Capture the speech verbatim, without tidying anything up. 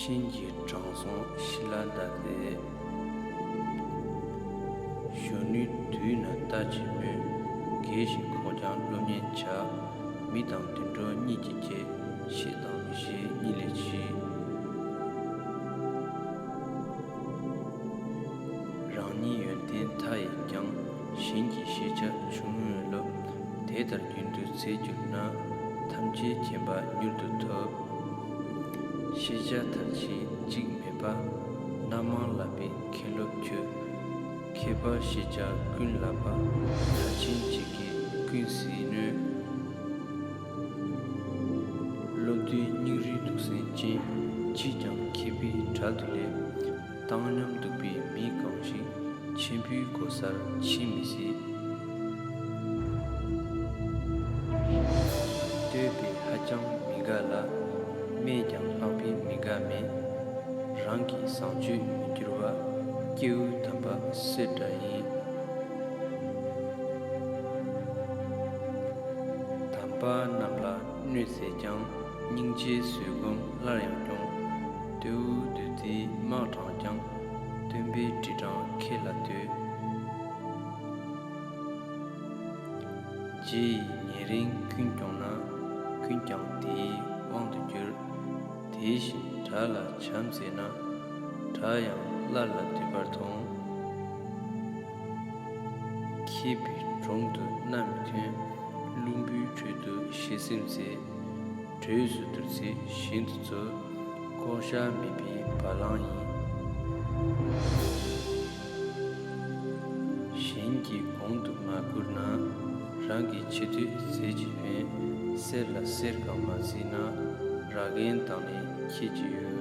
གཤིན་གྱི་དྲང་སྲོང་ཤི་ལ་དྭ་སྟེ། གཞོན་ནུའི་དུས་ན་ལྟ་ཅི་སྨོས། རྒས་ཤིང་འཁོགས་ཀྱང་སློབ་གཉེར་བྱ། མི་དང་དུད་འགྲོ་གཉིས་ཀྱི་སྐྱེ། ཤེས་དང་མི་ཤེས་གཉིས་ལས་འཆི། རང་ཉིད་ཡོན་ཏན་མཐའ་ཡས་ཀྱང་། གཞན་གྱི་ཤེས་བྱ་ཆུང་ངུས་སློབ། དེ་ལྟར་རྒྱུན་དུ་འཛད་གྱུར་ན། ཐམས་ཅད་མཁྱེན་པ་མྱུར་དུ་ཐོབ། ཤེས་བྱ་མཐར་ཕྱིན་གཅིག་མེད་པ། རྣམ་མང་བསླབ་པའི་མཁན་སློབ་ཁྱོད། མཁས་པ་ཤེས་བྱ་ཀུན་བསླབ་པ། མཐར་ཕྱིན་གཅིག་གིས་ཀུན་གཟིགས་ནུས། སློབ་བདུན་སྙིང་རུས་གདུག་སེམས་ཅན། ཅིས་ཀྱང་མཁས་པའི་གྲལ་དུ་སླེབས། བཏང་སྙོམས་གདུག་པའི་མི་གང་ཞིག། ཆེན་པོའི་གོ་སར་ཕྱིན་མི་སྲིད། བསྟོད་པས་ཧ་ཅང་མི་དགའ་ལ། སྨད་ཀྱང་ལྷག་པའི་མི་དགའ་མེད། རང་གི་བཟང་སྤྱོད་མི་འགྱུར་བ། སྐྱེ་བོའི་དམ་པ་གསེར་འདྲ་ཡིན། དམ་པ་རྣམས་ལ་གནོད་མཛད་ཀྱང་། སྙིང་རྗེའི་བཟོད་སྒོམ་སླར་ཡང་སྐྱོང་། བདུད་འུ་བདུད་རྩིས་དམག་དྲངས་ཀྱང་། སྟོན་པའི་དྲིན་དྲང་ཁྱེད་ལ་བསྟོད། རྗེ་ཡིས་ཉེ་རིང་ཀུན་སྐྱོང་ན། ཀུན་ཀྱང་དེའི་དབང་དུ་འགྱུར། དེ་བཞིན་དགྲ་ལ་བྱམས་མཛད་ན། དགྲ་ཡང་སླར་ལ་འདུད་པར་མཐོང་། མཁས་པའི་དྲུང་དུ་མནའ་མི་མཐུན། བླུན་པོའི་ཁྲོད་དུ་ཞེ་སེམས་མཛད། གྲོས་སུ་བསྡུར་ཚེ་གཞན་དུ་འཚོལ། བསྐོ་བཞག་མེད་པའི་བ་ལང་ཡིན། གཞན་གྱི་གོང་དུ་མ་བཀུར་ན། རང་གི་ཆེ་བསྟོད་མཛད་ཅིང་ཕན། གསེར་ལ་གསེར་གང་མ་གཟིགས་ན། ར་གན་དང་ནི་ཁྱད་ཅི་ཡོད།